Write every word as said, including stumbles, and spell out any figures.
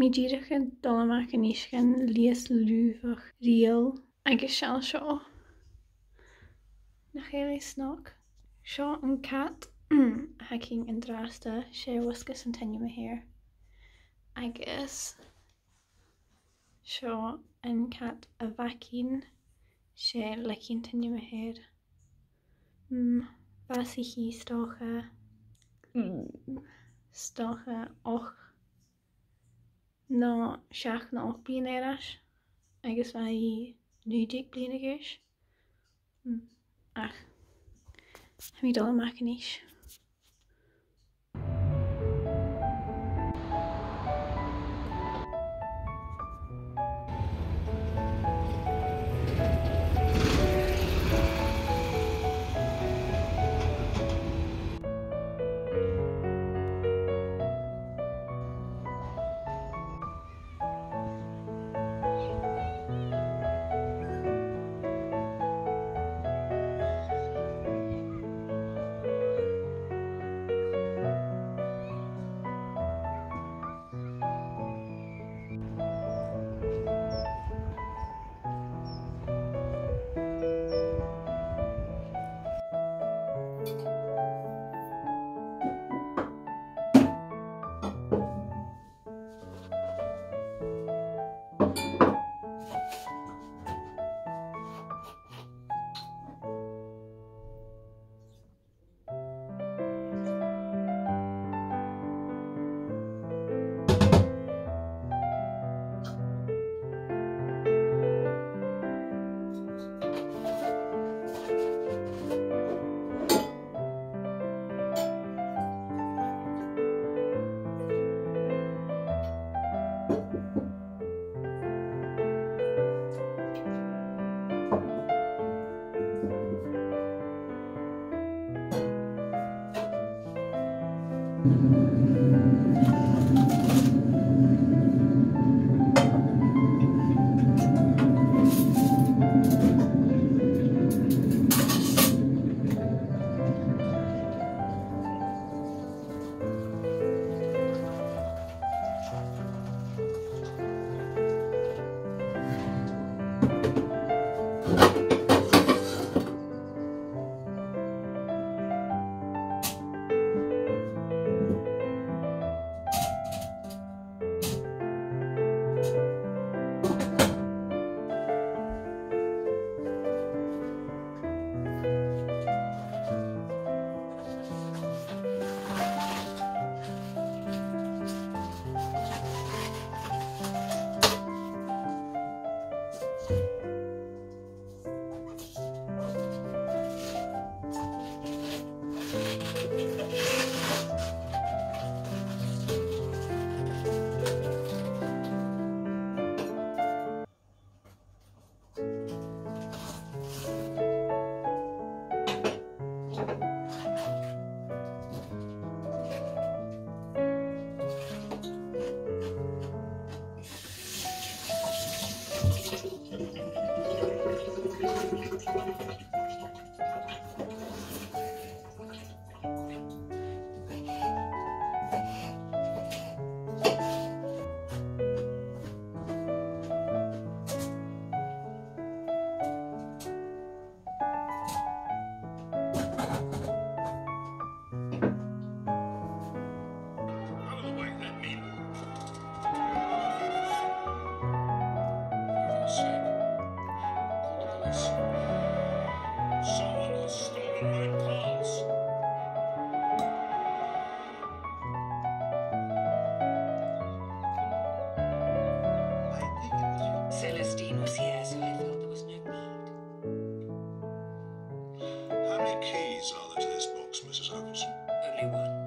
Mi dìreach a' dol a-mach a-nis dhan leigheas lùbach rìoghail agus seall seo. Nach eil e snog? Seo an cat a th' againn an-dràsta, 's e a' losgadh san teine mu thimh. Agus seo an cat a bh' againn, 's e a leig an teine mu thimh. Mm, bha e sa chì 's dòcha, mm, 's dòcha ochd no seachd no ochd bliadhna air ais, agus bha i naoi deug bliadhna a dh'aois. Mm, ach, tha mi a' dol a-mach a-nis. Celestine was here, so I felt there was no need. How many keys are there to this box, Missus Appleson? Only one.